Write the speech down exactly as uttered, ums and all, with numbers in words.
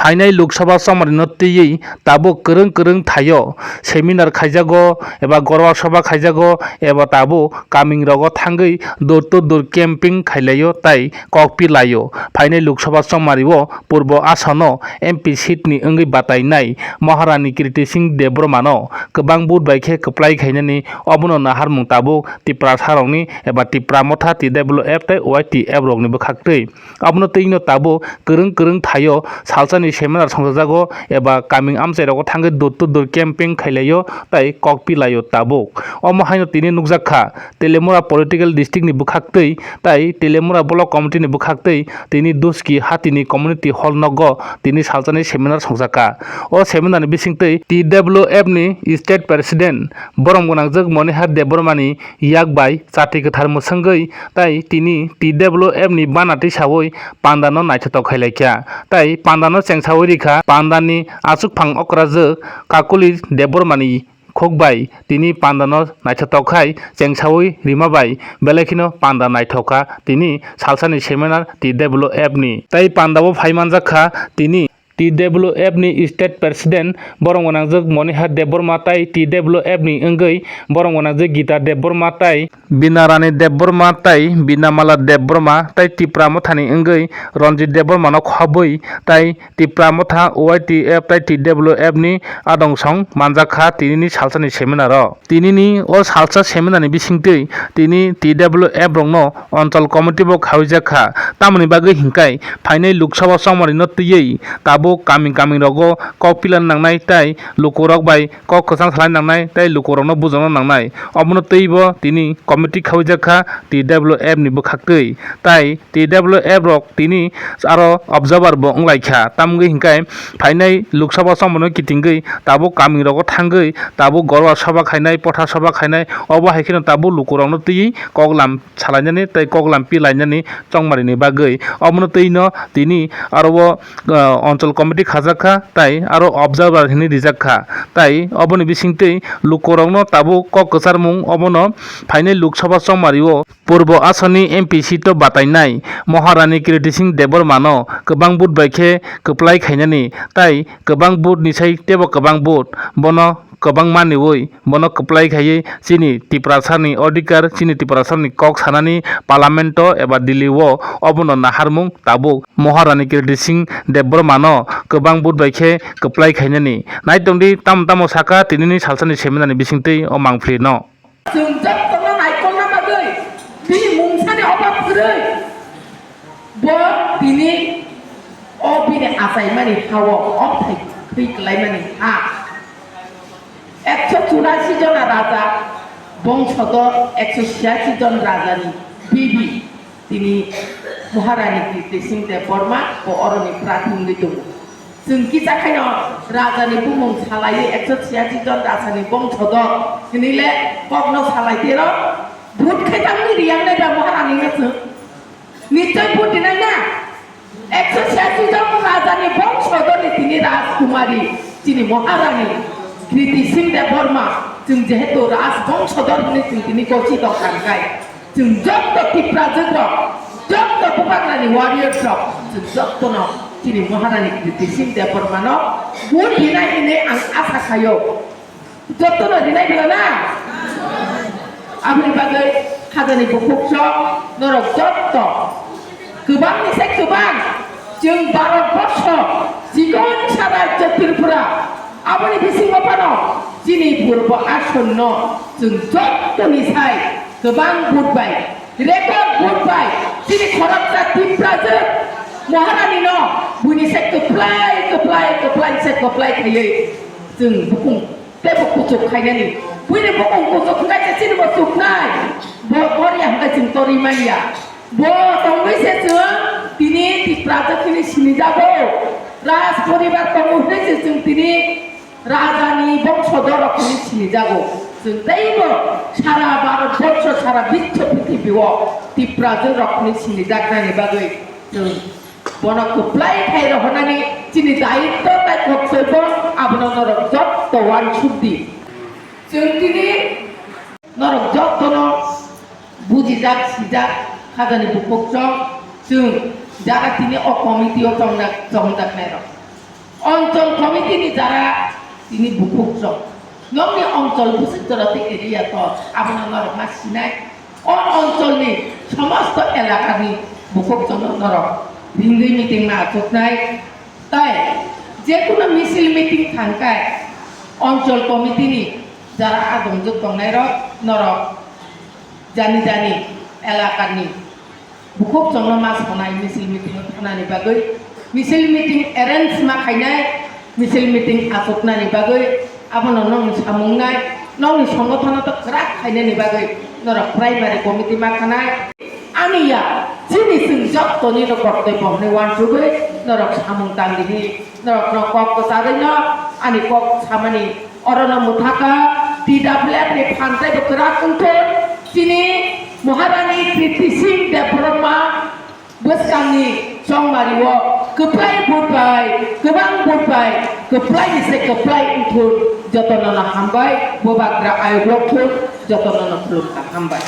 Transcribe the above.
Phainai Lok Sabha chongmarino twiwi tabuk kwrwng kwrwng thaio seminar khaijago eba Gorwa Sabha khaijago eba tabuk kamingrogo thangwi door to door camping khailaio tai kokpi laio. Phainai Lok Sabha chongmario Purbo Asano M P seat ni wngwi batainai Maharani Kirti Singh Debbarmano kwbang vote bai khe kwplai khainani, obono naharmung tabuk Tiprasarokni eba Tipra Motha, T W F tei Y T F rokni bwkhaktwi. Abono twino tabuk kwrwng kwrwng thaio salsani seminar songchajago eba kaming amchairogo thangwi door to door camping khailaio tai kokpi laio tabuk. Omo haino tini nukjak kha Telemura political district ni bwkhaktwi tai Telemura block committee ni bwkhaktwi tini Duski hatini community hall nogo tini salsani seminar songjakha. O seminar ni bisingtwi T W F ni state president borom gwnangjak Monihar Debbarma ni yak bai chati kwthar mwswngwi tai tini T W F ni bana tisawi pandano naithotok khailaikha. Tai pandano chengsawi rikha pandani achukphang okrajwk Kakuli Debbarmani khukbai tini pandano naithotok khai chengsawi rima bai belai kheno panda naithok kha tini salsani seminar T W F ni. Tai pandao phai manjak kha tini T W F ni state president borom gwnangjwk Monihar Debbarma tai T W F ni wngwi borom gwnangjwk Gita Debbarma tai Bina Rani Debbarma tai Bina Mala Debbarma tai Tipra Mothani wngwi Ranjit Debbarmano khobwi tai Tipra Motha Y T F tai T W F ni adong song manjak kha tinini salsani seminar o. Tinini o salsa seminar ni bisingtwi tini T W F rokno Anchal Committee bo khawijak kha. Tamoni bagwi hinkhai phainai Lok Sabha chongmarino twiwi tabuk kami kami rogo kok pila nangnai tai lukurok bai kok kwchang salai nangnai tai lukurokno bujokna nangnai. Omono twibo tini committee khawijak kha T W F ni bwkhaktwi. Tai T W F rok tini aro observer bo wnglaikha, tamgwi hinkhai phainai Lok Sabha chongmarino kitingwi tabuk kami rogo thangwi tabuk Gorwa Sabha khainai, Potha Sabha khainai, obo hai kheno tabuk lukurokno twiwi koklam salainani tei koklam pilainani chongmarini bagwi. Omono twino tini aro o, ah, Anchal Committee khajak kha tai aro observer hinwi rijak kha. Tai oboni bisingtwi lukurokno tabuk kok kwcharmung obono phainai Lok Sabha chongmario Purbo Asani M P seat o batainai Maharani Kirti Singh Debbarmano kwbang vote bai khe kwplai khainani tai kwbang vote ni sai teibo kwbang vote bono kwbang maniwi bono kwplai khaiwi chini Tiprasani odhikar, chini Tiprasani kok sanani Parliament o eba Delhi o obono naharmung tabuk Maharani Kirti Singh Debbarmano kwbang vote bai khe kwplai khainani. Naitongdi tamo tamo saka tinini salsani seminar ni bisingtwi o mangphlino. Chwng jotono naikolna bagwi bini mungsani obab kwrwi. Bo tini o bini achaimani ha-o, o thai thwi kwlaimani ha. Ekso churasi jona raja bongsodor, ekso chhiyasi jon rajani bibi tini Maharani Kirti Singh Debbarma bo oroni prathi wngwi tongo. Chwng kisa khaino rajani bumung salaiwi ekso chhiyasi jon rajani bongsodor hinwi le kokno salai tero. Vote khai tamni riyangnai ba Maharani no chwng? Nichoi vote rinai na? Ekso chhiyasi jon rajani bongsodor ni tini Rajkumari chini Maharani Kriti Singh Debbarma, chwng jehetu Raj bongsodor hinwi chwng tini gosi tongkha hwnkhe, chwng jotto Tiprajwk rok, jotto Bubagrani warriors rok, chwng jottono chini Maharani Kriti Singh Debbarmano vote rinai hinwi ang asa khaio. Jottono rinai bwla na? Aboni bagwi khajani bukhuk chwng norok jotto kwbangni se kwbang chwng Bharat borsho chikonsa rajyo Tripura, aboni bisingo phano chini purbo asonno chwng jottoni sai kwbang vote bai, record vote bai chini khoroksa Tiprajwk Maharani no buini se kwplai, kwplai, kwplai se kwplai khaiwi chwng bukung teibo kuchuk khainani. Buini bukung kuchuk hwnkhe se chini bo chuknai. Bo boria hwnkhe chwng torwi manya. Bo tongwi se chwng tini Tiprajwk hwnwi sinijago. Raj poribar tongo hwnwi se chwng tini rajani bongsodor rok hwnwi sinijago. Chwng teibo sara Bharat borsho, sara biswo prithibi o Tiprajwk rok hwnwi sinijaknani bagwi chwng bono kwplai khai rohornani chini daitto tai koksoibo, abono norok jotto uansuk di. Chwng tini norok jottono bujijak, sijak, khajani bukhuk chwng, chwng jara tini o committee o chongjak, chongjaknairok. Onchol committee ni jara tini bukhuk chwng. Nokni onchol bwswk jora tei area to abono norok ma sinai. O onchol ni somosto elaka ni bukhuk chwng no norok ringwi meeting ma achuknai. Tai jekunu misil meeting thangkai onchol committee ni jara adongjwk tongnai rok norok jani jani elaka ni bukhuk chwngno ma sonai misil meeting o thanani bagwi, misil meeting arrange ma khainai, misil meeting achuknani bagwi, abono nokni samung nai, nokni songothono to kwrak khainani bagwi norok primary committee ma khanai. Ani ya chini chwng jottoni no koktoi bo hwnwi uansugwi norok samung tangdi hwnwi norokno kok kwcharwi no ani kok samani orono mwthaka T W F ni phan tei bo kwrak wngthun. Chini Maharani Kriti Singh Debbarma bwskangni chongmario kwplai vote bai, kwbang vote bai, kwplai ni se kwplai wngthun, jotono no hambai, bubagra ayuk lokthun, jotono no khulumkha, hambai.